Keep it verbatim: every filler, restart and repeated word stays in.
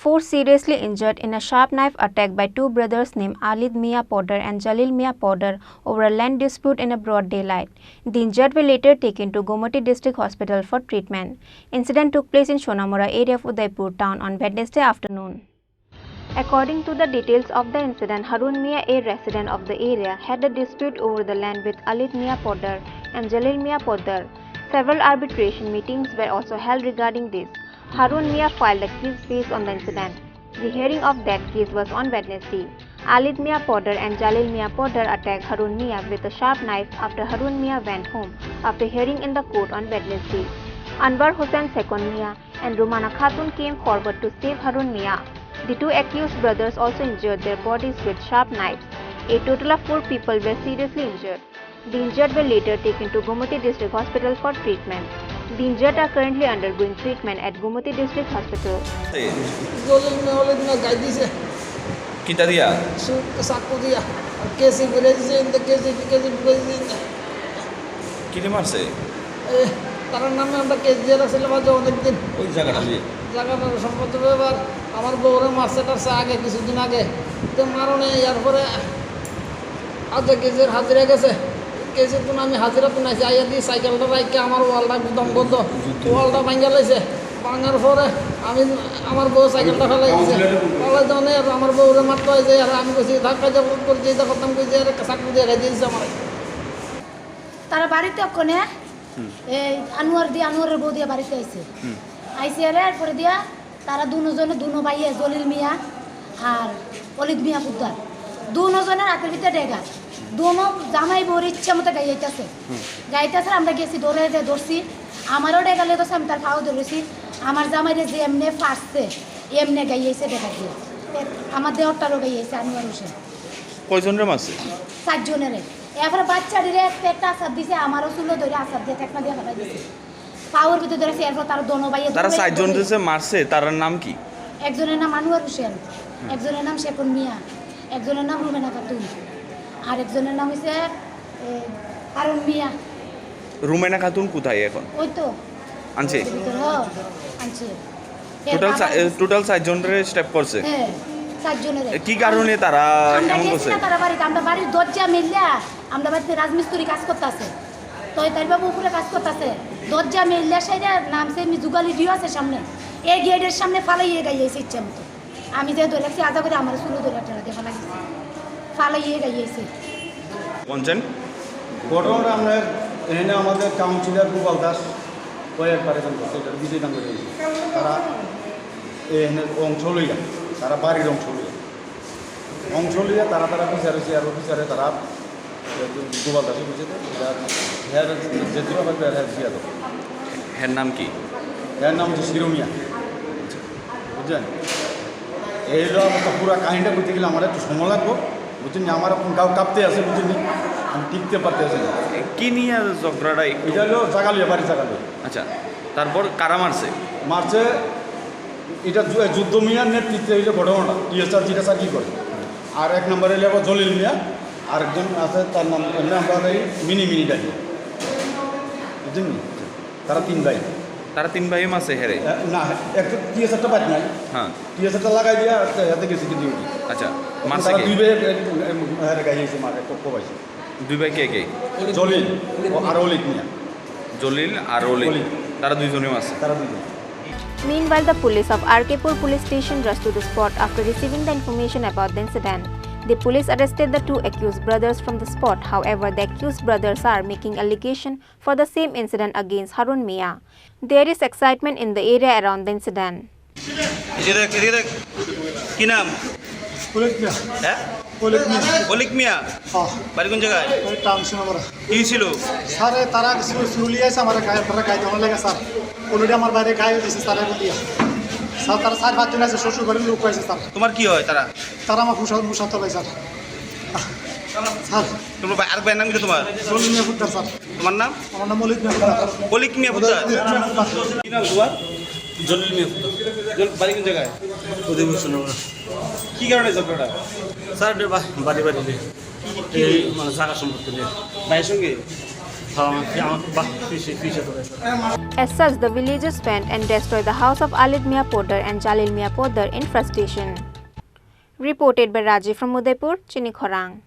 four seriously injured in a sharp knife attack by two brothers named Alid Mia Podar and Jalil Mia Podar over a land dispute in a broad daylight. The injured were later taken to Gomati District Hospital for treatment. Incident took place in Sonamura area of Udaipur town on Wednesday afternoon. According to the details of the incident, Harun Mia, a resident of the area, had a dispute over the land with Alid Mia Podar and Jalil Mia Podar. Several arbitration meetings were also held regarding this. Harun Mia filed a case based on the incident. The hearing of that case was on Wednesday. Alid Mia Podar and Jalil Mia Podar attacked Harun Mia with a sharp knife after Harun Mia went home after hearing in the court on Wednesday. Anwar Hussain Sekon Mia and Rumana Khatun came forward to save Harun Mia. The two accused brothers also injured their bodies with sharp knives. A total of four people were seriously injured. The injured were later taken to Gomati District Hospital for treatment. The injured are currently undergoing treatment at Gomati District Hospital. Jalil মেহলিদ না গাই দিছে। কিতা দিয়া? সু-, চাকু দিয়া। আর কেসি ঘুরে দিছে, ইন্দা কেসি, কেসি ঘুরে দিছে, ইন্দা। কিরে মারছে? এ, তার নামে আমরা কেস দিয়ে রাখছিলাম আজ অনেকদিন। ওই জায়গাটা দিয়ে? জায়গাটা সম্পত্তির ব্যাপার। আমার বউরে মারছে টারছে আগে, কিছুদিন আগে। তো মারো নেই, এরপরে আজ কেসের হাজিরা গেছে। কেসের কোন আমি হাজিরা তো নাইছি, আইয়া দিয়ে সাইকেলটা রাখকে আমার ওয়ালটা একদম বন্ধ। ওয়ালটা ভাঙ্গা লাইছে। ভাঙার পরে আমি আমার বউ সাইকেলটা ফেলাই দিছে। ফেলাই দেওয়া নেই, আর আমার বউরে মারতে হয় যে, আর আমি কইছি, "ধাক্কা জবরদস্ত করে যেটা করতাম, কই যে, আরে চাকু দিয়ে গাই দিয়েছে আমার।" তারা বাড়িতে ওখানে হুম। এই আনোয়ার দিয়ে, আনোয়ারের বউ দিয়ে বাড়িতে আইছে। হুম। আইছে এরে, এরপরে দিয়া তারা দুনো জনে, দুনো ভাইয়ে, জলিল মিয়া আর অলিদ মিয়া পুদ্দার, দুনো জনের আতের ভিতরে ডেগা। দুনো জামাই বউর ইচ্ছা মতো গাইয়াইতেছে। হুম। গাইতেছে, আমরা গেছি, ধরে যে ধরছি। আমারও ডেগা লেগেছে, আমি তার পাও ধরেছি। আমার জামাইরে যে এমনে ফাঁসছে, এমনে গাইয়াইছে ডেগা দিয়ে। এ, আমার দেওরটারও গাইয়াইছে, আনোয়ার হোসেন। কয়জনরে মারছে? চারজনেরে। এরপরে বাচ্চাটিরে একটা, একটা আছাড় দিছে, আমারও চুলো ধরে আছাড় দিয়ে ঠেকনা দিয়ে ফালাই দিছে। পাওর ভিতরে ধরেছে, এরপর তার দোনো ভাইয়ে তারা দৌড়াইয়া চারজন দৌড়ে। যে মারছে, তার নাম কি? একজনের নাম আনোয়ার হোসেন, হুম। একজনের নাম শেখন মিয়া, একজনের নাম রুমেনা খাতুন, আর একজনের নাম হইছে, এ, হারুন মিয়া। রুমেনা খাতুন কোথায় এখন? ওই তো। আনছে? ভিতরে, হ, আনছে। এর টোটাল বাবা চা-, এ, টোটাল চারজনরে স্টেপ করছে? হ্যাঁ, চারজনের। এ, কি কারণে তারা আমরা এমন গেছি করছে? না তারা বাড়িতে, আমরা বাড়ির দরজা মিললা, আমরা বাড়িতে রাজমিস্ত্রি কাজ করতেছে। তো এই তার বাবু উপরে কাজ করতেছে, দরজা মিললা, সেটা নামছে মি যুগালি ডিও আছে সামনে, এই গেটের সামনে ফালাইয়ে গাইয়েছে ইচ্ছা মতো। আমি যে ধরে রাখছি, আজা করে আমার চুলো ধরে একটা রাতে ফালাই দিছে, ফালাইয়ে গাইয়েছে। পঞ্চায়েত? ঘটনাটা আমরা এখানে আমাদের কাউন্সিলর গোপাল দাস কয়েকবার এখানে করছে, এটা বিজয় দাঙ্গা হয়েছে। তারা এখানে অংশ লইয়া, তারা বাড়ির অংশ লইয়া, অংশ লইয়া তারা, তারা বিচারে, চেয়ার বিচারে তারা গোপাল দাসে বুঝে তো, এটা হের যে দুটো হবে, হের দিয়া দাও। হের নাম কি? এর নাম হচ্ছে শিরোমিয়া। বুঝছেন? এই হলো আমার তো পুরো কাহিনীটা করতে গেলে আমার একটু সময় লাগবো। বুঝছেন? আমার এখন গাও কাঁপতে আছে, বুঝছেন? আমি টিকতে পারতে আছি না। কি নিয়ে ঝগড়াটা একটু? এটা হলো জাগালুয়া, বাড়ি জাগালুয়া। আচ্ছা, তারপর কারা মারছে? মারছে, এটা যু-, যুদ্ধ মিয়ার নেতৃত্বে হইলো ঘটনাটা, টিএসআর যেটা চাকরি করে। আর এক নম্বরে হইলো আবার জলিল মিয়া, আরেকজন আছে, তার নাম এমনি আমরা এই মিনি মিনি ডাকি। বুঝছেন? তারা তিন ভাই। তারা তিন ভাই মারছে হেরে? এ, না, একটা টিএসআরটা বাদ নাই। হ্যাঁ। টিএসআরটা লাগাই দিয়া একটা হাতে গেছে কি ডিউটি। আচ্ছা, এখন মারছে তারা কে? দুই ভাই, এ, এ, এ, হেরে গাইয়ে এসে মারে, পক্ষ পাইছে। দুই ভাই কে কে? জলিল ও আর অলিক মিয়া। জলিল আর অলিক। অলিক। তারা দুইজনে মারছে। তারা দুইজন। Meanwhile, the police of R K Pur police station rushed to the spot after receiving the information about the incident. The police arrested the two accused brothers from the spot. However, the accused brothers are making allegation for the same incident against Harun Mia. There is excitement in the area around the incident. এদিকে দেখ, এদিকে দেখ। কি নাম? অলিক মিয়া। হ্যাঁ? অলিক মিয়া। অলিক মিয়া? হ্যাঁ। বাড়ি কোন জায়গায়? ওই টাউন সিনেমাপাড়া। কি ছিল? স্যার, এ, তারা কিছু চুরুলি আছে আমার গায়ে, তারা গায়ে ধরার লেগে স্যার। Already আমার বাইরে গায়ে দিছে স্যার, এখন দিয়া। স্যার, তারা চার পাঁচজন আছে, শ্বশুর বাড়ির লোক আছে স্যার। তোমার কি হয় তারা? তারা আমার মুসা-, মুসাতলাই স্যার। স্যার। তোমার ভাই, আরেক ভাইয়ের নাম কি তোমার? জলিল মিয়া পুদ্দার স্যার। তোমার নাম? আমার নাম অলিক মিয়া পুদ্দার। অলিক মিয়া পুদ্দার? অলিক মিয়া পুদ্দার। কি নাম তোমার? জলিল মিয়া পুদ্দার। জল-, বাড়ি কোন জায়গায়? উদয়পুর সোনামুড়া। কি কারণে ঝগড়াটা? স্যার, এটা বা-, বাড়ি বাড়ি নিয়ে। কি, কি এই নিয়ে? মানে জায়গা সম্পত্তি নিয়ে। ভাইয়ের সঙ্গে? As such, the villagers went and destroyed the house of Alid Mia Poddar and Jalil Mia Poddar in frustration. Reported by Rajiv from Udaipur, Chini Khorang.